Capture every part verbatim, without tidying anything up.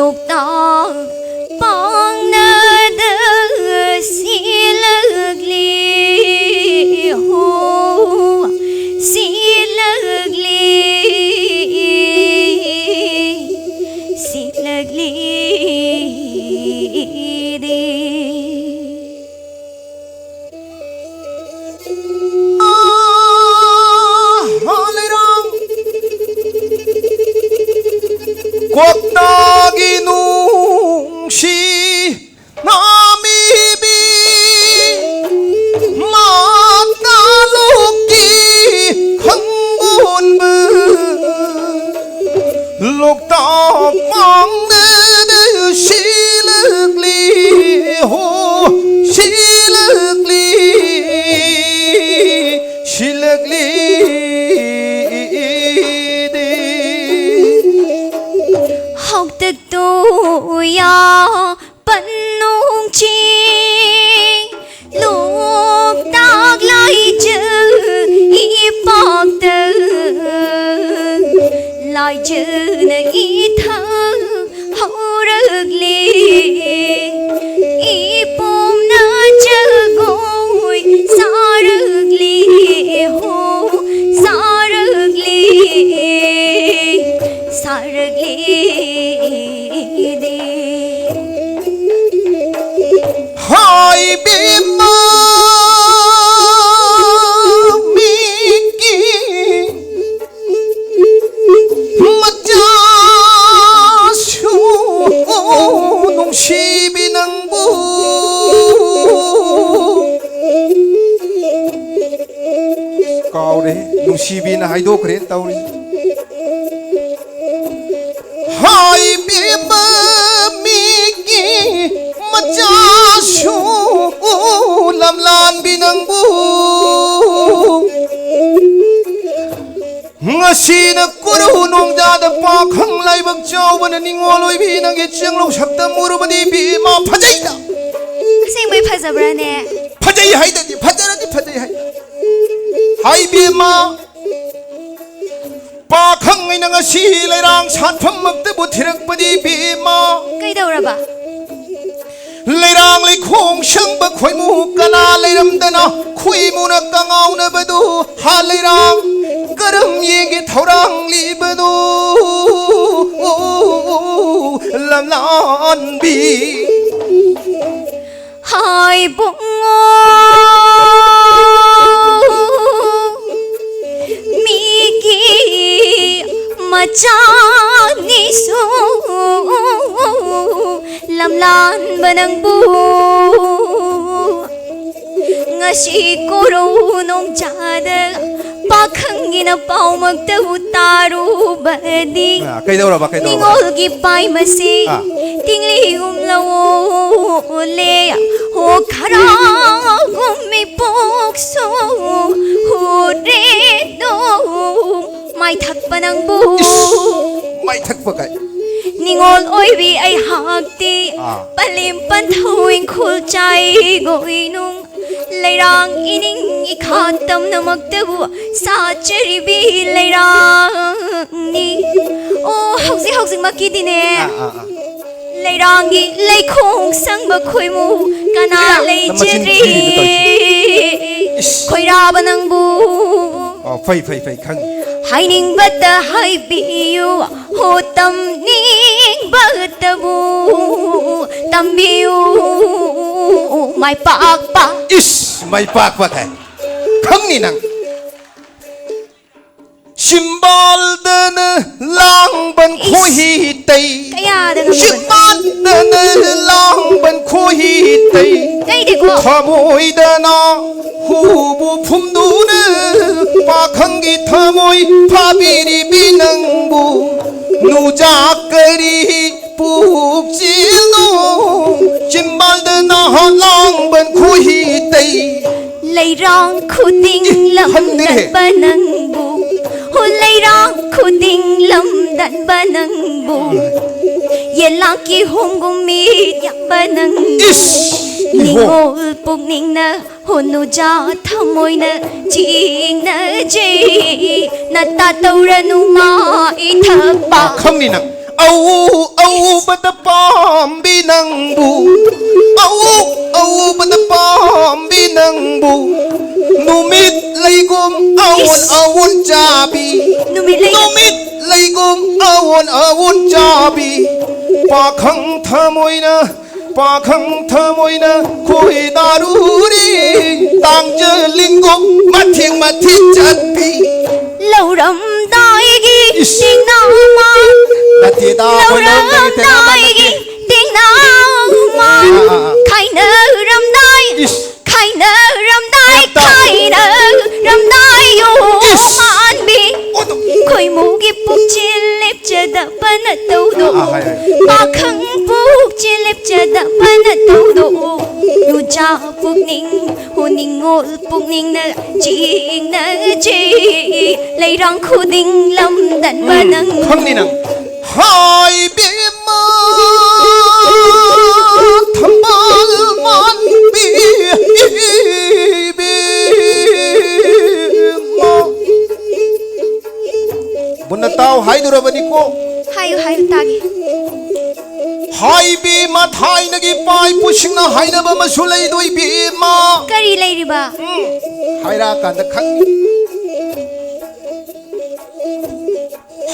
ꯂꯣꯛꯇꯥꯛ ꯄꯥꯡꯅꯗ ꯁꯤꯜꯂꯛꯂꯤ ꯍꯣ, ꯁꯤꯜꯂꯛꯂꯤ, ꯁꯤꯜꯂꯛꯂꯤꯗꯤ꯫ ꯑꯥ, ꯍꯣꯂꯤꯔꯥꯝ꯫ ꯀ꯭ꯋꯥꯛꯇꯥꯒꯤ ꯅꯨꯡꯁꯤ ꯅꯥꯃꯤꯕꯤ ꯃꯇꯥꯂꯣꯛꯀꯤ ꯈꯪꯒꯣꯟꯕ ꯂꯣꯛꯇꯥꯛ ꯃꯥꯡꯗ ꯁꯤꯜꯂꯛꯂꯤ ꯍꯣ, ꯁꯤꯜꯂꯛꯂꯤ, ꯁꯤꯜꯂꯛꯂꯤꯗꯤ꯫ ꯍꯥꯛꯇꯛꯇꯣ ꯌꯥ ꯄꯟꯅꯣꯡ ꯆꯤꯡ ꯂꯣꯛꯇꯥꯛ ꯂꯥꯏꯖ ꯏꯄꯥꯛꯇ ꯂꯥꯏꯖꯅ ꯏꯊꯛ ꯍꯧꯔꯛꯂꯤ꯫ ꯏꯄꯣꯝꯅ ꯖꯒꯣꯏ ꯁꯥꯔꯛꯂꯤ ꯍꯣ, ꯁꯥꯔꯛꯂꯤ, ꯁꯥꯔꯛꯂꯤꯗꯤ꯫ ꯍꯥꯏ ꯕꯦꯝꯃ ꯃꯤꯒꯤ ꯃꯆꯥꯁꯨ ꯅꯨꯡꯁꯤꯕꯤ ꯅꯪꯕꯨ꯫ ꯀꯥꯎꯔꯦ, ꯅꯨꯡꯁꯤꯕꯤꯅ ꯍꯥꯏꯗꯣꯛꯈ꯭ꯔꯦ ꯇꯧꯔꯤ꯫ ꯍꯥꯏꯕꯤꯕ ꯃꯤꯒꯤ ꯃꯆꯥꯁꯨ ꯂꯝꯂꯥꯟꯕꯤ ꯅꯪꯕꯨ꯫ ꯉꯁꯤꯅ ꯀꯣꯔꯧ ꯅꯣꯡꯖꯥꯗ ꯄꯥꯈꯪ ꯂꯥꯏꯕꯛ ꯆꯥꯎꯕꯅ ꯅꯤꯡꯉꯣꯜ ꯑꯣꯏꯕꯤ ꯅꯪꯒꯤ ꯆꯦꯡꯂꯧ ꯁꯛꯇꯝ ꯎꯔꯨꯕꯗꯤ ꯏꯕꯦꯝꯃ ꯐꯖꯩꯗ꯫ ꯑꯁꯦꯡꯕꯩ ꯐꯖꯕ꯭ꯔꯥꯅꯦ? ꯐꯖꯩ ꯍꯥꯏꯗꯗꯤ, ꯐꯖꯔꯗꯤ ꯐꯖꯩ ꯍꯥꯏ꯫ ꯍꯥꯏ ꯏꯕꯦꯝꯃ, ꯄꯥꯈꯪ ꯑꯩꯅ ꯉꯁꯤ ꯂꯩꯔꯥꯡ ꯁꯥꯠꯐꯝꯃꯛꯇꯕꯨ ꯊꯤꯔꯛꯄꯗꯤ ꯏꯕꯦꯝꯃ꯫ ꯀꯩꯗꯧꯔꯕ? ꯂꯩꯔꯥꯡ ꯂꯩꯈꯣꯡ ꯁꯪꯕ ꯈꯣꯏꯃꯨ ꯀꯅꯥ ꯂꯩꯔꯝꯗꯅ ꯈꯣꯏꯃꯨꯅ ꯀꯉꯥꯎꯅꯕꯗꯨ ꯍꯥ ꯂꯩꯔꯥꯡ ꯀꯔꯝ ꯌꯦꯡꯒꯦ ꯊꯧꯔꯥꯡꯂꯤꯕꯗꯨ ꯂꯝꯂꯥꯟꯕꯤ꯫ ꯍꯥꯏ ꯕꯨꯡꯉꯣ, ꯃꯤꯒꯤ ꯃꯆꯥꯅꯤꯁꯨ ꯂꯝꯂꯥꯟꯕ ꯅꯪꯕꯨ ꯉꯁꯤ ꯀꯣꯔꯧ ꯅꯣꯡꯖꯥꯗ ꯄꯥꯈꯪꯒꯤꯅ ꯄꯥꯎꯃꯛꯇꯕꯨ ꯇꯥꯔꯨꯕꯗꯤ ꯑ, ꯀꯩꯗꯧꯔꯕ, ꯀꯩꯗꯧꯔꯕ? ꯅꯤꯉꯣꯜꯒꯤ ꯄꯥꯏꯃꯁꯦ ꯑ꯫ ꯇꯤꯡꯂꯤ ꯎꯝꯂꯧꯂꯦ ꯍꯣ ꯈꯔꯥꯒꯨꯝ ꯃꯤꯄꯣꯛꯁꯨ ꯍꯣꯔꯦꯗꯣ ꯃꯥꯏꯊꯛꯄ ꯅꯪꯕꯨ ꯏꯁ, ꯃꯥꯏꯊꯛꯄ ꯀꯥꯏ꯫ ꯅꯤꯉꯣꯜ ꯑꯣꯏꯕꯤ ꯑꯩꯍꯥꯛꯇꯤ ꯑꯥ꯫ ꯄꯂꯦꯝ ꯄꯟꯊꯧ ꯏꯪꯈꯣꯜ ꯆꯥꯏ ꯒꯣꯏꯅꯨꯡ ꯂꯩꯔꯥꯡ ꯏꯅꯤꯡ ꯏꯈꯥ ꯇꯝꯅꯃꯛꯇꯕꯨ ꯁꯥꯠꯆꯔꯤꯕꯤ ꯂꯩꯔꯥꯡꯅꯤ꯫ ꯑꯣ, ꯍꯧꯖꯤꯛ ꯍꯧꯖꯤꯛꯃꯛꯀꯤꯗꯤꯅꯦ꯫ ꯑꯥ, ꯑꯥ, ꯑꯥ꯫ ꯂꯩꯔꯥꯡꯒꯤ ꯂꯩꯈꯣꯡ ꯁꯪꯕ ꯈꯣꯏꯃꯨ ꯀꯅꯥ ꯅꯃꯆꯤꯟ ꯂꯩꯖꯗ꯭ꯔꯤ? ꯊꯤꯔꯤꯗꯨ ꯇꯧꯏꯁꯤ꯫ ꯏꯁ꯫ ꯈꯣꯏꯔꯥꯕ ꯅꯪꯕꯨ ꯑꯣ, ꯐꯩ, ꯐꯩ, ꯐꯩ, ꯈꯪꯉꯤ꯫ ꯍꯥꯏꯅꯤꯡꯕꯇ ꯍꯥꯏꯕꯤꯌꯨ꯫ ꯍꯣ ꯇꯝꯅꯤꯡꯕꯇꯕꯨ ꯇꯝꯕꯤꯌꯨ꯫ ꯃꯥꯏ ꯄꯥꯛꯄ꯫ ꯏꯁ, ꯃꯥꯏ ꯄꯥꯛꯄ ꯀꯥꯏ꯫ ꯈꯪꯅꯤ ꯅꯪ꯫ ꯆꯤꯝꯕꯥꯜꯗꯅ ꯂꯥꯡꯕꯟ ꯏꯁ꯫ ꯈꯣꯏꯍꯤ ꯇꯩ꯫ ꯀꯌꯥꯗ ꯉꯝꯃꯕꯅꯣ? ꯆꯤꯝꯕꯥꯜꯗꯅ ꯂꯥꯡꯕꯟ ꯈꯣꯏꯍꯤ ꯇꯩ꯫ ꯀꯩꯗꯤꯀꯣ? ꯊꯃꯣꯏꯗꯅ ꯍꯨꯕꯨ ꯐꯨꯝꯗꯨꯅ ꯄꯥꯈꯪꯒꯤ ꯊꯃꯣꯏ ꯐꯥꯕꯤꯔꯤꯕꯤ ꯅꯪꯕꯨ ꯅꯨꯖꯥꯛ ꯀꯔꯤ ꯄꯨꯛꯆꯦꯜꯅꯣ? ꯆꯤꯝꯕꯥꯜꯗ ꯅꯍꯥꯟ ꯂꯥꯡꯕꯟ ꯈꯣꯏꯍꯤ ꯇꯩ꯫ ꯂꯩꯔꯥꯡ ꯈꯨꯗꯤꯡ ꯏ, ꯍꯟꯗꯦꯅꯦ꯫ ꯂꯝꯗꯠꯄ ꯅꯪꯕꯨ, ꯍꯣ ꯂꯩꯔꯥꯡ ꯈꯨꯗꯤꯡ ꯂꯝꯗꯠꯄ ꯅꯪꯕꯨ, ꯌꯦꯂꯥꯡ ꯀꯤꯍꯣꯝꯒꯨꯝ ꯃꯤꯠ ꯌꯥꯝꯕ ꯅꯪꯕꯨ꯫ ꯏꯁ! ꯅꯤꯡꯉꯣꯜ ꯄꯨꯛꯅꯤꯡꯅ ꯍꯣꯅꯨꯖꯥ ꯊꯃꯣꯏꯅ ꯆꯤꯡꯅꯖꯩ꯫ ꯅꯇꯥ ꯇꯧꯔꯅꯨ ꯃꯥꯏꯊꯕ꯫ ꯈꯪꯅꯤ ꯅꯪ꯫ ꯑꯎ ꯑꯎꯕꯗ ꯄꯥꯝꯕꯤ ꯅꯪꯕꯨ, ꯑꯎ ꯑꯎꯕꯗ ꯄꯥꯝꯕꯤ ꯅꯪꯕꯨ, ꯅꯨꯃꯤꯠ ꯂꯩꯒꯨꯝ ꯑꯋꯨꯟ ꯏꯁ꯫ ꯑꯋꯨꯟ ꯆꯥꯕꯤ, ꯅꯨꯃꯤꯠ ꯂꯩ- ꯅꯨꯃꯤꯠ ꯂꯩꯒꯨꯝ ꯑꯋꯨꯟ ꯑꯋꯨꯟ ꯆꯥꯕꯤ, ꯄꯥꯈꯪ ꯊꯃꯣꯏꯅ, ꯄꯥꯈꯪ ꯊꯃꯣꯏꯅ ꯈꯣꯏꯗꯥꯔꯨꯔꯤ, ꯇꯥꯡꯖ ꯂꯤꯡꯒꯨꯝ ꯃꯊꯦꯛ ꯃꯊꯦꯛ ꯆꯠꯄꯤ꯫ ꯂꯧꯔꯝꯗꯥꯏꯒꯤ ꯏꯁ꯫ ꯇꯦꯡꯅꯥ ꯑꯃ꯫ ꯅꯠꯇꯦꯗ, ꯑꯩꯈꯣꯏ ꯂꯧꯔꯝꯗꯥꯏꯒꯤ ꯂꯧꯔꯝꯗꯥꯏꯒꯤ ꯇꯦꯡꯅꯥ ꯑꯃ꯫ ꯑꯥ, ꯑꯥ, ꯑꯥ꯫ ꯈꯥꯏꯅꯔꯝꯗꯥꯏ꯫ ꯏꯁ꯫ ꯈꯥꯏꯅꯔꯝꯗꯥꯏ, ꯇꯞ, ꯇꯞ꯫ ꯈꯥꯏꯅꯔꯝꯗꯥꯏ ꯌꯣ ꯏꯁ꯫ ꯃꯥꯟꯕꯤ꯫ ꯑꯣ, ꯇꯞ꯫ ꯈꯣꯏꯃꯨꯒꯤ ꯄꯨꯛꯆꯦꯜ ꯂꯦꯞꯆꯗꯕ ꯅꯇꯧꯗꯣ꯫ ꯑꯥ, ꯑꯥ, ꯍꯥꯏ, ꯍꯥꯏ꯫ ꯄꯥꯈꯪ ꯄꯨꯛꯆꯦꯜ ꯂꯦꯞꯆꯗꯕ ꯅꯇꯧꯗꯣ꯫ ꯅꯨꯆꯥ ꯄꯨꯛꯅꯤꯡ ꯍꯨꯅꯤꯡꯉꯣꯜ ꯄꯨꯛꯅꯤꯡꯅ ꯆꯤꯡꯅꯖꯩ꯫ ꯂꯩꯔꯥꯡ ꯈꯨꯗꯤꯡ ꯂꯝꯗꯟꯕ ꯎꯝ, ꯅꯪ꯫ ꯈꯪꯅꯤ ꯅꯪ꯫ ꯍꯥꯏꯕꯤꯃ ꯊꯝꯕꯥꯜ ꯃꯥꯟꯕꯤ ꯏꯕꯦꯝꯃ꯫ ꯃꯨꯟꯅ ꯇꯥꯎ ꯍꯥꯏꯗꯣꯔꯕꯅꯤꯀꯣ꯫ ꯍꯥꯏꯌꯨ, ꯍꯥꯏꯌꯨ, ꯇꯥꯒꯦ꯫ ꯍꯥꯏꯕꯤꯃ ꯊꯥꯏꯅꯒꯤ ꯏꯄꯥ ꯏꯄꯨꯁꯤꯡꯅ ꯍꯥꯏꯅꯕ ꯑꯃꯁꯨ ꯂꯩꯗꯣ ꯏꯕꯦꯝꯃ꯫ ꯀꯔꯤ ꯂꯩꯔꯤꯕ? ꯎꯝ, ꯍꯥꯏꯔꯛꯑꯀꯥꯟꯗ ꯈꯪꯅꯤ꯫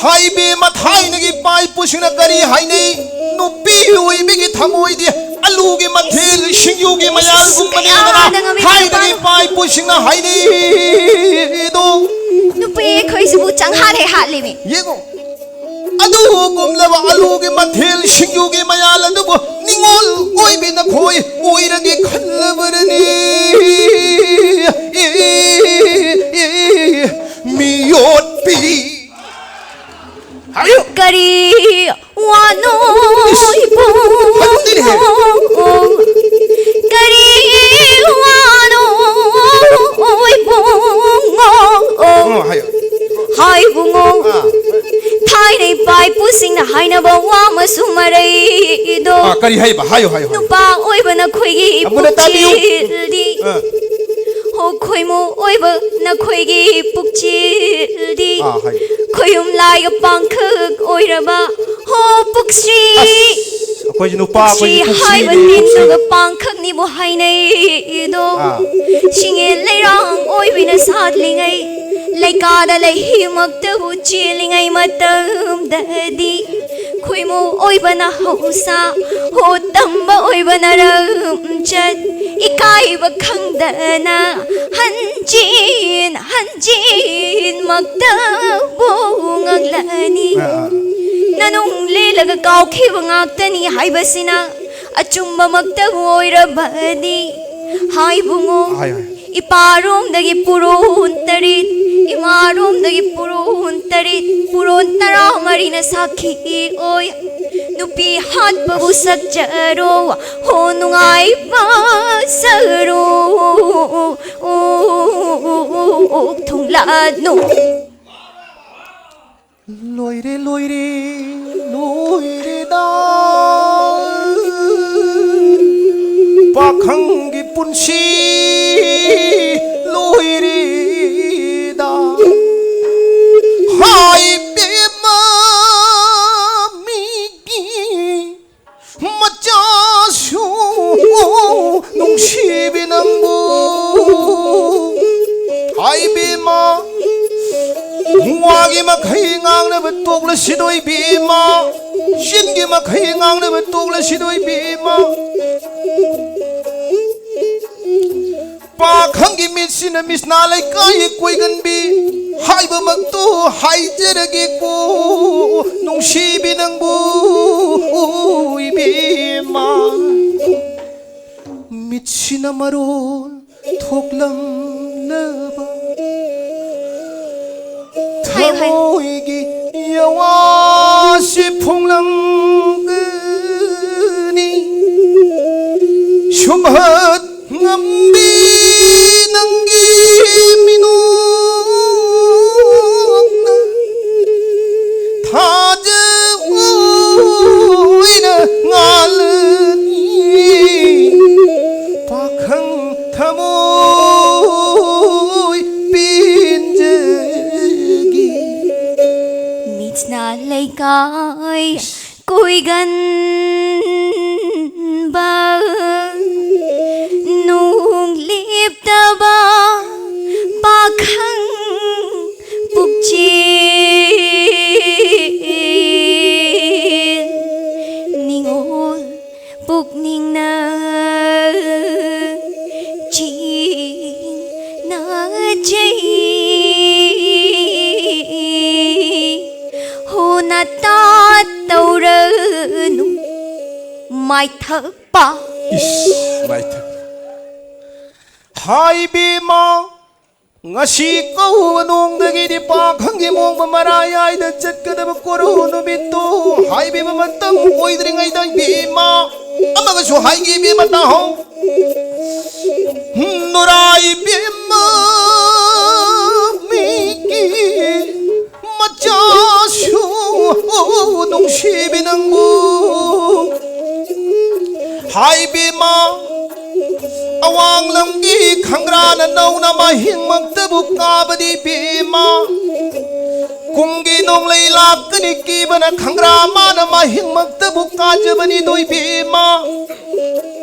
ꯍꯥꯏꯕꯤ ꯃꯊꯥꯏꯅꯒꯤ ꯏꯄꯥ ꯏꯄꯨꯁꯤꯡꯅ ꯀꯔꯤ ꯍꯥꯏꯅꯩ? ꯅꯨꯄꯤ ꯑꯣꯏꯕꯤꯒꯤ ꯊꯃꯣꯏꯗꯤ ꯑꯂꯨꯒꯤ ꯃꯊꯦꯜ ꯁꯤꯡꯖꯨꯒꯤ ꯃꯌꯥꯜꯒꯨꯝꯕꯅꯦꯗꯅ ꯀꯌꯥꯗ ꯉꯝꯃꯤ ꯊꯥꯏꯅꯒꯤ ꯅꯨꯄꯥꯅꯣ? ꯏꯄꯥ ꯏꯄꯨꯁꯤꯡꯅ ꯍꯥꯏꯅꯩꯗꯣ꯫ ꯅꯨꯄꯤ ꯑꯩꯈꯣꯏꯁꯤꯕꯨ ꯆꯪꯍꯥꯠ ꯍꯦꯛ ꯍꯥꯠꯂꯤꯃꯤ꯫ ꯌꯦꯡꯉꯣ, ꯑꯗꯨꯒꯨꯝꯂꯕ ꯑꯂꯨꯒꯤ ꯃꯊꯦꯜ ꯁꯤꯡꯖꯨꯒꯤ ꯃꯌꯥꯜ ꯑꯗꯨꯕꯨ ꯅꯤꯡꯉꯣꯜ ꯑꯣꯏꯕꯤ ꯅꯈꯣꯏ ꯑꯣꯏꯔꯒꯦ ꯈꯜꯂꯕꯔꯅꯤ꯫ ꯃꯤꯌꯣꯠꯄꯤ꯫ ꯍꯥꯏꯌꯨ꯫ ꯀꯔꯤ ꯋꯥꯅꯣ ꯏꯁ, ꯏꯕꯨꯡꯉꯣ? ꯐꯖꯗꯦꯅꯦꯍꯦ꯫ ꯀꯔꯤ ꯋꯥꯅꯣ ꯏꯕꯨꯡꯉꯣ? ꯑꯣ, ꯍꯥꯏꯌꯨ꯫ ꯍꯥꯏ ꯏꯕꯨꯡꯉꯣ꯫ ꯑꯥ꯫ ꯊꯥꯏꯅ ꯏꯄꯥ ꯏꯄꯨꯁꯤꯡꯅ ꯍꯥꯏꯅꯕ ꯋꯥ ꯑꯃꯁꯨ ꯃꯔꯩꯗꯣ꯫ ꯑꯥ, ꯀꯔꯤ ꯍꯥꯏꯕ? ꯍꯥꯏꯌꯨ, ꯍꯥꯏꯌꯨ, ꯍꯥꯏꯌꯨ꯫ ꯅꯨꯄꯥ ꯑꯣꯏꯕ ꯅꯈꯣꯏꯒꯤ ꯑꯃꯨꯟꯅ ꯇꯥꯕꯤꯌꯨ꯫ ꯄꯨꯛꯆꯦꯜꯗꯤ ꯑꯥ꯫ ꯍꯣ ꯈꯣꯏꯃꯨ ꯑꯣꯏꯕ ꯅꯈꯣꯏꯒꯤ ꯄꯨꯛꯆꯦꯜꯗꯤ ꯑꯥ, ꯍꯥꯏꯌꯨ꯫ ꯈꯣꯌꯨꯝ ꯂꯥꯏꯒ ꯄꯥꯡꯈꯛ ꯑꯣꯏꯔꯕ ꯍꯣ ꯄꯨꯛꯁ꯭ꯔꯤ꯫ ꯑꯁ, ꯑꯩꯈꯣꯏꯁꯦ ꯅꯨꯄꯥ, ꯄꯨꯛꯁ꯭ꯔꯤ ꯑꯩꯈꯣꯏꯁꯦ ꯄꯨꯛꯁ꯭ꯔꯤꯅꯦ, ꯍꯥꯏꯕ ꯄꯨꯛꯁ꯭ꯔꯤ꯫ ꯇꯤꯟꯗꯨꯒ ꯄꯥꯡꯈꯛꯅꯤꯕꯨ ꯍꯥꯏꯅꯩꯗꯣ꯫ ꯑꯥ꯫ ꯁꯤꯡꯉꯦ ꯂꯩꯔꯥꯡ ꯑꯣꯏꯕꯤꯅ ꯁꯥꯠꯂꯤꯉꯩ ꯂꯩꯀꯥꯗ ꯂꯩꯍꯤꯃꯛꯇꯕꯨ ꯆꯦꯜꯂꯤꯉꯩ ꯃꯇꯝꯗꯗꯤ ꯈꯣꯏꯃꯨ ꯑꯣꯏꯕꯅ ꯍꯧꯁꯥ ꯍꯣ ꯇꯝꯕ ꯑꯣꯏꯕꯅ ꯔꯝꯆꯠ ꯏꯀꯥꯏꯕ ꯈꯪꯗꯅ ꯍꯟꯖꯤꯟ ꯍꯟꯖꯤꯟꯃꯛꯇꯕꯨ ꯉꯥꯡꯂꯅꯤ꯫ ꯑꯥ, ꯑꯥ꯫ ꯅꯅꯨꯡ ꯂꯦꯜꯂꯒ ꯀꯥꯎꯈꯤꯕ ꯉꯥꯛꯇꯅꯤ ꯍꯥꯏꯕꯁꯤꯅ ꯑꯆꯨꯝꯕꯃꯛꯇꯕꯨ ꯑꯣꯏꯔꯕꯅꯤ꯫ ꯍꯥꯏꯕꯨꯡꯉꯣ ꯍꯥꯏ, ꯍꯥꯏ꯫ ꯏꯄꯥꯔꯣꯝꯗꯒꯤ ꯄꯨꯔꯣꯟ ꯇꯔꯦꯠ, ꯏꯃꯥꯔꯣꯝꯗꯒꯤ ꯄꯨꯔꯣꯟ ꯇꯔꯦꯠ, ꯄꯨꯔꯣꯟ ꯇꯔꯥꯃꯔꯤꯅ ꯁꯥꯈꯤ ꯑꯣꯏ꯫ ꯅꯨꯄꯤ ꯍꯥꯠꯄꯕꯨ ꯁꯛꯆꯔꯣ, ꯍꯣ ꯅꯨꯡꯉꯥꯏꯕ ꯁꯔꯨ, ꯑꯣꯛ ꯊꯨꯡꯂꯥꯅꯨ꯫ ꯂꯣꯏꯔꯦ, ꯂꯣꯏꯔꯦ, ꯂꯣꯏꯔꯦꯗ꯫ ꯄꯥꯈꯪꯒꯤ ꯄꯨꯟꯁꯤ ꯂꯣꯏꯔꯦꯗ꯫ ꯍꯥꯏ ꯕꯦꯝꯃ, ꯃꯤꯒꯤ ꯃꯆꯥꯁꯨ ꯅꯨꯡꯁꯤꯕꯤ ꯅꯪꯕꯨ꯫ ꯍꯥꯏ ꯕꯦꯝꯃ, ꯋꯥꯒꯤ ꯃꯈꯩ ꯉꯥꯡꯅꯕ ꯇꯣꯛꯂꯁꯤꯗꯣ ꯏꯕꯦꯝꯃ, ꯆꯤꯟꯒꯤ ꯃꯈꯩ ꯉꯥꯡꯅꯕ ꯇꯣꯛꯂꯁꯤꯗꯣ ꯏꯕꯦꯝꯃ꯫ ꯄꯥꯈꯪꯒꯤ ꯃꯤꯠꯁꯤꯅ ꯃꯤꯁꯅꯥ ꯂꯩꯀꯥꯏꯒꯤ ꯀꯣꯏꯒꯟꯕꯤ ꯍꯥꯏꯕꯃꯛꯇꯣ ꯍꯥꯏꯖꯔꯒꯦꯀꯣ, ꯅꯨꯡꯁꯤꯕꯤ ꯅꯪꯕꯨ ꯏꯕꯦꯝꯃ꯫ ꯃꯤꯠꯁꯤꯅ ꯃꯔꯣꯜ ꯊꯣꯛꯂꯝꯂꯕ ꯍꯥꯏꯌꯨ, ꯍꯥꯏꯌꯨ꯫ ꯊꯃꯣꯏꯒꯤ ꯌꯋꯥꯁꯤ ꯐꯣꯡꯂꯝꯒꯅꯤ꯫ ꯁꯨꯝꯍꯠ ꯉꯝꯕꯤ ꯅꯪꯒꯤ ꯃꯤꯅꯣꯛꯅ ꯊꯥꯖ ꯑꯣꯏꯅ ꯉꯥꯜꯂ ꯀꯟꯕ ꯅꯣꯡ ꯂꯦꯞꯇꯕ ꯄꯥꯈꯪ ꯄꯨꯛꯆꯦꯜ ꯅꯤꯉꯣꯜ ꯄꯨꯛꯅꯤꯡꯅ ꯆꯤꯡꯅꯖꯩ꯫ ꯍꯣꯅ ꯇꯥ ꯇꯧꯔꯅꯨ ꯃꯥꯏꯊꯛꯄ꯫ ꯏꯁ, ꯃꯥꯏꯊꯛ꯫ ꯍꯥꯏ ꯕꯦꯝꯃ, ꯉꯁꯤ ꯀꯧꯕ ꯅꯣꯡꯗꯒꯤꯗꯤ ꯄꯥꯈꯪꯒꯤ ꯃꯣꯡꯕ ꯃꯔꯥꯌꯥꯏꯗ ꯆꯠꯀꯗꯕ ꯀꯣꯔꯧ ꯅꯨꯃꯤꯠꯇꯣ ꯍꯥꯏꯕꯤꯕ ꯃꯇꯝ ꯑꯣꯏꯗ꯭ꯔꯤꯉꯩꯗ ꯏꯕꯦꯝꯃ ꯑꯃꯒꯁꯨ ꯍꯥꯏꯒꯦ ꯏꯕꯦꯝꯃ ꯇꯥꯍꯧ꯫ ꯅꯨꯔꯥ ꯏꯕꯦꯝꯃ ꯃꯤꯒꯤ ꯃꯆꯥꯁꯨ ꯅꯨꯡꯁꯤꯕꯤ ꯅꯪꯕꯨ ꯍꯥꯏ ꯕꯦꯝꯃ꯫ ꯑꯋꯥꯡ ꯂꯝꯒꯤ ꯈꯪꯒ꯭ꯔꯥꯅ ꯅꯧꯅ ꯃꯍꯤꯡꯃꯛꯇꯕꯨ ꯀꯥꯕꯗꯤ ꯕꯦꯝꯃ꯫ ꯀꯨꯝꯒꯤ ꯅꯣꯡꯂꯩ ꯂꯥꯛꯀꯅꯤ ꯀꯤꯕꯅ ꯈꯪꯒ꯭ꯔꯥ ꯃꯥꯅ ꯃꯍꯤꯡꯃꯛꯇꯕꯨ ꯀꯥꯖꯕꯅꯤꯗꯣ ꯏꯕꯦꯝꯃ꯫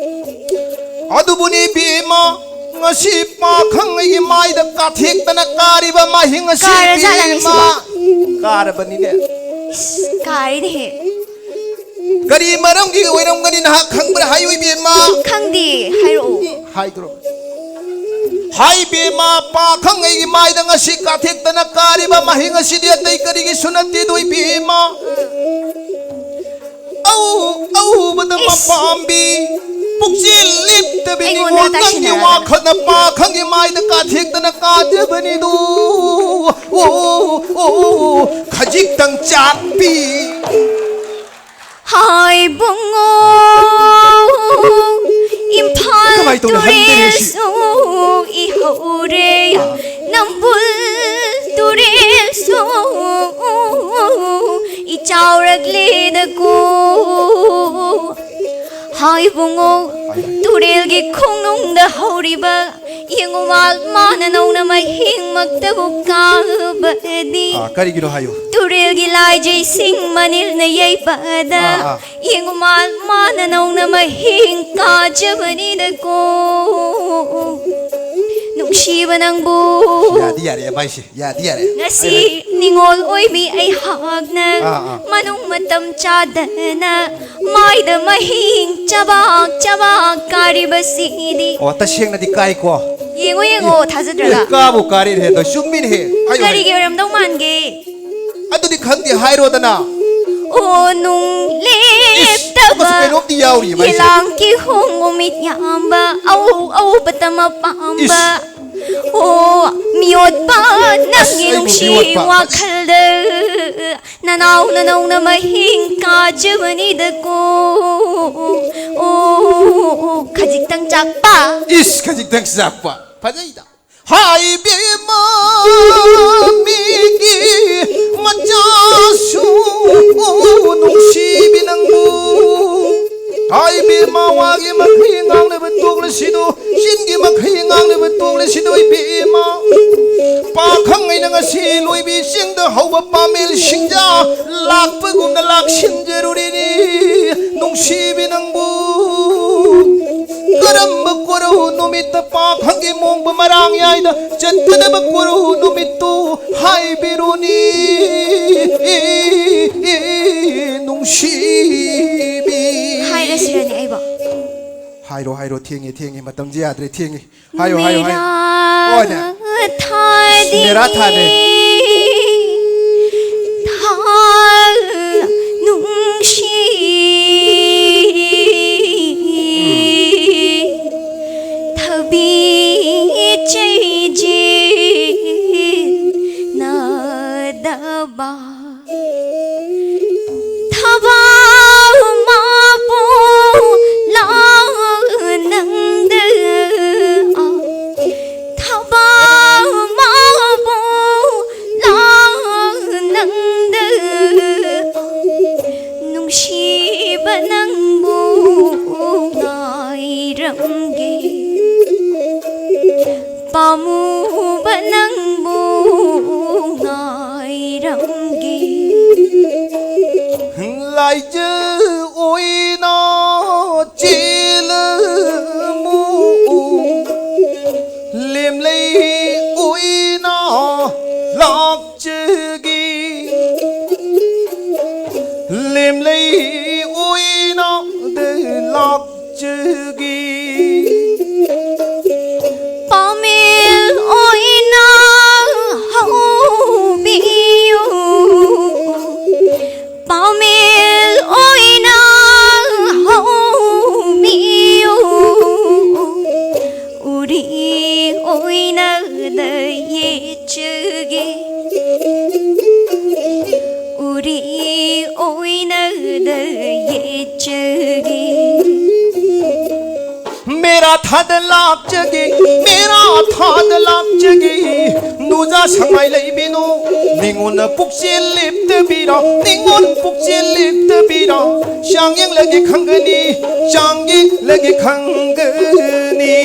ꯑꯗꯨꯕꯨꯅꯤ ꯏꯕꯦꯝꯃ, ꯉꯁꯤ ꯄꯥꯈꯪ ꯑꯩꯒꯤ ꯃꯥꯏꯗ ꯀꯥꯊꯦꯛꯇꯅ ꯀꯥꯔꯤꯕ ꯃꯍꯤꯡ ꯑꯁꯤ ꯀꯥꯔꯖꯥꯠꯂ ꯏꯕꯦꯝꯃ꯫ ꯉꯁꯤꯕꯣ? ꯀꯥꯔꯕꯅꯤꯅꯦ꯫ ꯀꯥꯏꯅꯦꯍꯦ꯫ ꯀꯔꯤ ꯃꯔꯝꯒꯤ ꯑꯣꯏꯔꯝꯒꯅꯤ ꯅꯍꯥꯛ ꯈꯪꯕ꯭ꯔꯥ? ꯍꯥꯏꯌꯨ ꯏꯕꯦꯝꯃ꯫ ꯈꯪꯗꯦ, ꯍꯥꯏꯔꯛꯑꯣ꯫ ꯍꯥꯏꯗ꯭ꯔꯣ? ꯍꯥꯏ ꯏꯕꯦꯝꯃ, ꯄꯥꯈꯪ ꯑꯩꯒꯤ ꯃꯥꯏꯗ ꯉꯁꯤ ꯀꯥꯊꯦꯛꯇꯅ ꯀꯥꯔꯤꯕ ꯃꯍꯤꯡ ꯑꯁꯤꯗꯤ ꯑꯇꯩ ꯀꯔꯤꯒꯤꯁꯨ ꯅꯠꯇꯦꯗꯣ ꯏꯕꯦꯝꯃ꯫ ꯑꯧ, ꯑꯧꯕꯗ ꯏꯁ꯫ ꯃꯄꯥꯝꯕꯤ ꯄꯨꯛꯆꯦꯜ ꯂꯦꯞꯇꯕꯤ ꯑꯩꯉꯣꯟꯗ ꯅꯤꯉꯣꯜ ꯅꯪꯒꯤ ꯇꯥꯏꯁꯤꯟꯅꯔꯒ꯫ ꯋꯥꯈꯜꯅ ꯄꯥꯈꯪꯒꯤ ꯃꯥꯏꯗ ꯀꯥꯊꯦꯛꯇꯅ ꯀꯥꯖꯕꯅꯤꯗꯣ꯫ ꯑꯣ, ꯑꯣ, ꯑꯣ, ꯈꯖꯤꯛꯇꯪ ꯆꯥꯛꯄꯤ꯫ ꯍꯥꯏ ꯕꯨꯡꯉꯣ, ꯏꯝꯐꯥꯜ ꯀꯃꯥꯏ ꯇꯧꯅꯤ? ꯍꯟꯗꯦꯅꯦ ꯁꯤ꯫ ꯇꯨꯔꯦꯜꯁꯨ ꯏꯍꯧꯔꯦ, ꯅꯝꯕꯨꯜ ꯇꯨꯔꯦꯜꯁꯨ ꯏꯆꯥꯎꯔꯛꯂꯦꯗꯀꯣ꯫ ꯍꯥꯏ ꯕꯨꯡꯉꯣ, ꯇꯨꯔꯦꯜꯒꯤ ꯈꯣꯡꯅꯨꯡꯗ ꯍꯧꯔꯤꯕ ꯌꯦꯡꯉꯨ ꯃꯥꯜ ꯃꯥꯅ ꯅꯧꯅ ꯃꯍꯤꯡꯃꯛꯇꯕꯨ ꯀꯥꯕꯗꯤ꯫ ꯑꯥ, ꯀꯔꯤꯒꯤꯅꯣ ꯍꯥꯏꯌꯨ꯫ ꯇꯨꯔꯦꯜꯒꯤ ꯂꯥꯏꯖꯩꯁꯤꯡ ꯃꯅꯤꯜꯅ ꯌꯩꯕꯗ꯫ ꯑꯥ, ꯑꯥ꯫ ꯌꯦꯡꯉꯨ ꯃꯥꯜ ꯃꯥꯅ ꯅꯧꯅ ꯃꯍꯤꯡ ꯀꯥꯖꯕꯅꯤꯗꯀꯣ꯫ ꯅꯨꯡꯁꯤꯕ ꯅꯪꯕꯨ꯫ ꯌꯥꯗꯤ ꯌꯥꯔꯦ, ꯃꯥꯏꯁꯦ꯫ ꯌꯥꯗꯤ ꯌꯥꯔꯦ꯫ ꯉꯁꯤ ꯍꯥꯏꯔꯣ꯫ ꯅꯤꯉꯣꯜ ꯑꯣꯏꯕꯤ ꯑꯩꯍꯥꯛꯅ꯫ ꯑꯥ, ꯑꯥ꯫ ꯃꯅꯨꯡ ꯃꯇꯝ ꯆꯥꯗꯅ ꯃꯥꯏꯗ ꯃꯍꯤꯡ ꯆꯕꯥꯛ ꯆꯕꯥꯛ ꯀꯥꯔꯤꯕꯁꯤꯗꯤ꯫ ꯑꯣ, ꯇꯁꯦꯡꯅꯗꯤ ꯀꯥꯏꯀꯣ꯫ ꯌꯦꯡꯉꯣ, ꯌꯦꯡꯉꯣ, ꯑꯦ, ꯊꯥꯖꯗ꯭ꯔꯒ꯫ ꯑꯦ, ꯀꯥꯕꯨ ꯀꯥꯔꯦꯅꯦ ꯑꯗꯣ, ꯆꯨꯝꯃꯤꯅꯦꯍꯦ꯫ ꯍꯥꯏꯌꯣ, ꯀꯔꯤꯒꯤ ꯍꯥꯏꯌꯣ꯫ ꯑꯣꯏꯔꯝꯗꯧ ꯃꯥꯟꯒꯦ? ꯑꯗꯨꯗꯤ ꯈꯪꯗꯦ, ꯍꯥꯏꯔꯣꯗꯅ꯫ ꯑꯣ, ꯅꯨꯡ ꯏꯁ, ꯂꯦꯞꯇꯕ ꯑꯃꯁꯨ ꯀꯩꯅꯣꯝꯗꯤ ꯌꯥꯎꯔꯤꯌꯦ ꯃꯥꯏꯁꯦ꯫ ꯌꯦꯂꯥꯡ ꯀꯤꯍꯣꯡ ꯃꯤꯠ ꯌꯥꯝꯕ ꯑꯎ ꯑꯎꯕꯇ ꯃꯄꯥꯝꯕ꯫ ꯏꯁ꯫ ꯑꯣ, ꯃꯤꯑꯣꯠꯄ ꯑꯁ, ꯅꯪꯒꯤ ꯑꯩꯕꯨ ꯅꯨꯡꯁꯤ ꯃꯤꯑꯣꯠꯄ꯫ ꯋꯥꯈꯜꯗ ꯅꯅꯥꯎ ꯅꯅꯧꯅ ꯃꯍꯤꯡ ꯀꯥꯖꯕꯅꯤꯗꯀꯣ꯫ ꯑꯣ, ꯈꯖꯤꯛꯇꯪ ꯆꯥꯛꯄ꯫ ꯏꯁ, ꯈꯖꯤꯛꯇꯪ ꯆꯥꯛꯄ꯫ ꯐꯖꯩꯗ꯫ ꯍꯥꯏꯕꯦꯝꯃ ꯃꯤꯒꯤ ꯃꯆꯥꯁꯨ ꯅꯨꯡꯁꯤꯕꯤ ꯅꯪꯕꯨ꯫ ꯍꯥꯏꯕꯦꯝꯃ ꯋꯥꯒꯤ ꯃꯈꯩ ꯉꯥꯡꯅꯕ ꯇꯣꯛꯂꯁꯤꯗꯣ꯫ ꯆꯤꯟꯒꯤ ꯃꯈꯩ ꯉꯥꯡꯂꯤꯕ ꯇꯣꯛꯂꯁꯤꯗꯣ ꯏꯕꯦꯝꯃ꯫ ꯄꯥꯈꯪ ꯑꯩꯅ ꯉꯁꯤ ꯂꯣꯏꯕꯤ ꯆꯤꯡꯗ ꯍꯧꯕ ꯄꯥꯃꯦꯜ ꯁꯤꯡꯖꯥ ꯂꯥꯛꯄꯒꯨꯝꯅ ꯂꯥꯛꯁꯤꯟꯖꯔꯨꯔꯤꯅꯤ꯫ ꯅꯨꯡꯁꯤꯕꯤ ꯅꯪꯕꯨ ꯀꯔꯝꯕ ꯀꯣꯔꯧ ꯅꯨꯃꯤꯠꯇ ꯄꯥꯈꯪꯒꯤ ꯃꯣꯡꯕ ꯃꯔꯥꯡ ꯌꯥꯏꯗ ꯆꯠꯀꯗꯕ ꯀꯣꯔꯧ ꯅꯨꯃꯤꯠꯇꯨ ꯍꯥꯏꯕꯤꯔꯨꯅꯤ꯫ ꯅꯨꯡꯁꯤꯕꯤ꯫ ꯍꯥꯏꯔꯁꯤꯔꯅꯦ ꯑꯩꯕꯣ? ꯍꯥꯏꯔꯣ, ꯍꯥꯏꯔꯣ, ꯊꯦꯡꯉꯦ, ꯊꯦꯡꯉꯦ, ꯃꯇꯝꯁꯦ ꯌꯥꯗ꯭ꯔꯦ, ꯊꯦꯡꯉꯦ꯫ ꯍꯥꯏꯌꯣ, ꯍꯥꯏꯌꯣ, ꯍꯥꯏꯌꯣ꯫ ꯃꯦꯔꯥ ꯍꯣꯏꯅꯦ꯫ ꯊꯥꯗꯤ ꯃꯦꯔꯥ ꯊꯥꯗꯤ꯫ ꯊꯥ ꯅꯨꯡꯁꯤ ꯊꯕꯤ ꯆꯩꯖꯦ ꯅꯗꯕ꯫ ꯊꯕꯥꯎ ꯃꯥꯄꯨ ꯂꯥꯎ ꯅꯪꯗ꯫ ꯊꯕꯥꯎ ꯃꯥꯄꯨ ꯂꯥꯎ ꯅꯪꯗ꯫ ꯅꯨꯡꯁꯤꯕ ꯅꯪꯕꯨ ꯉꯥꯏꯔꯝꯒꯦ꯫ ꯑꯃꯨꯕ ꯅꯪꯕꯨ ꯉꯥꯏꯔꯝꯒꯦ꯫ ꯂꯥꯏꯖ ꯑꯣꯏꯅ ꯆꯦꯜꯂꯝꯃꯨ, ꯂꯦꯝꯂꯩ ꯑꯣꯏꯅ ꯂꯥꯛꯆꯒꯦ꯫ ꯂꯦꯝꯂꯩ ꯑꯣꯏꯅ ꯂꯥꯛꯆꯒꯦ꯫ ꯄꯥꯃꯦꯜ ꯑꯣꯏꯅ ꯍꯧꯕꯤꯌꯨ, ꯄꯥꯃꯦꯜ ꯑꯣꯏꯅ ꯍꯧꯕꯤꯌꯨ, ꯎꯔꯤ ꯑꯣꯏꯅ ꯌꯦꯠꯆꯒꯦ, ꯎꯔꯤ ꯑꯣꯏꯅ ꯌꯦꯠꯆꯒꯦ꯫ ꯃꯦꯔꯥ ꯊꯥꯗ ꯂꯥꯛꯆꯒꯦ, ꯃꯦꯔꯥ ꯊꯥꯗ ꯂꯥꯛꯆꯒꯦ꯫ ꯅꯨꯖꯥ ꯁꯉꯥꯏ ꯂꯩꯕꯤꯅꯨ, ꯅꯤꯉꯣꯟꯅ ꯄꯨꯛꯆꯦꯜ ꯂꯦꯞꯇꯕꯤꯔ, ꯅꯤꯉꯣꯟ ꯄꯨꯛꯆꯦꯜ ꯂꯦꯞꯇꯕꯤꯔ꯫ ꯆꯥꯡ ꯌꯦꯡꯂꯒꯦ ꯈꯪꯒꯅꯤ, ꯆꯥꯡ ꯌꯦꯡꯂꯒꯦ ꯈꯪꯒꯅꯤ꯫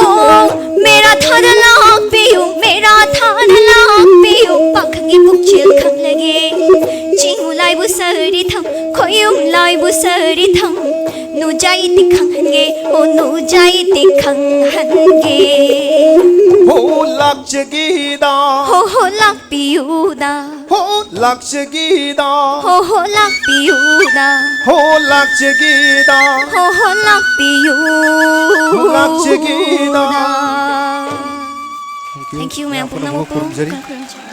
ꯑꯣ, ꯃꯦꯔꯥ ꯊꯥꯗ ꯂꯥꯛꯄꯤꯌꯨ, ꯃꯦꯔꯥ ꯊꯥꯗ ꯂꯥꯛꯄꯤꯌꯨ꯫ ꯄꯥꯈꯪꯒꯤ ꯄꯨꯛꯆꯦꯜ ꯈꯪꯂꯒꯦ꯫ ꯆꯤꯡꯉꯨ ꯂꯥꯏꯕꯨ ꯁꯔꯤꯊꯝ, ꯈꯣꯏꯌꯨꯝ ꯂꯥꯏꯕꯨ ꯁꯔꯤꯊꯝ꯫ ꯅꯨꯖꯥꯏꯗꯤ ꯈꯪꯍꯟꯒꯦ, ꯑꯣ ꯅꯨꯖꯥꯏꯗꯤ ꯈꯪꯍꯟꯒꯦ꯫ ꯍꯣ ꯂꯥꯛꯆꯒꯦꯗ, ꯍꯣ ꯍꯣ ꯂꯥꯛꯄꯤꯌꯨꯗ, ꯍꯣ ꯂꯥꯛꯆꯒꯦꯗ, ꯍꯣ ꯍꯣ ꯂꯥꯛꯄꯤꯌꯨꯗ, ꯍꯣ ꯂꯥꯛꯆꯒꯦꯗ, ꯍꯣ ꯍꯣ ꯂꯥꯛꯄꯤꯌꯨꯗ꯫ ꯂꯥꯛꯆꯒꯦꯗ꯫ Thank you, ꯃꯌꯥꯝ ꯄꯨꯝꯅꯃꯛꯄꯨ ꯈꯨꯔꯨꯝꯖꯔꯤ꯫ ꯈꯨꯔꯨꯝꯖꯔꯤ꯫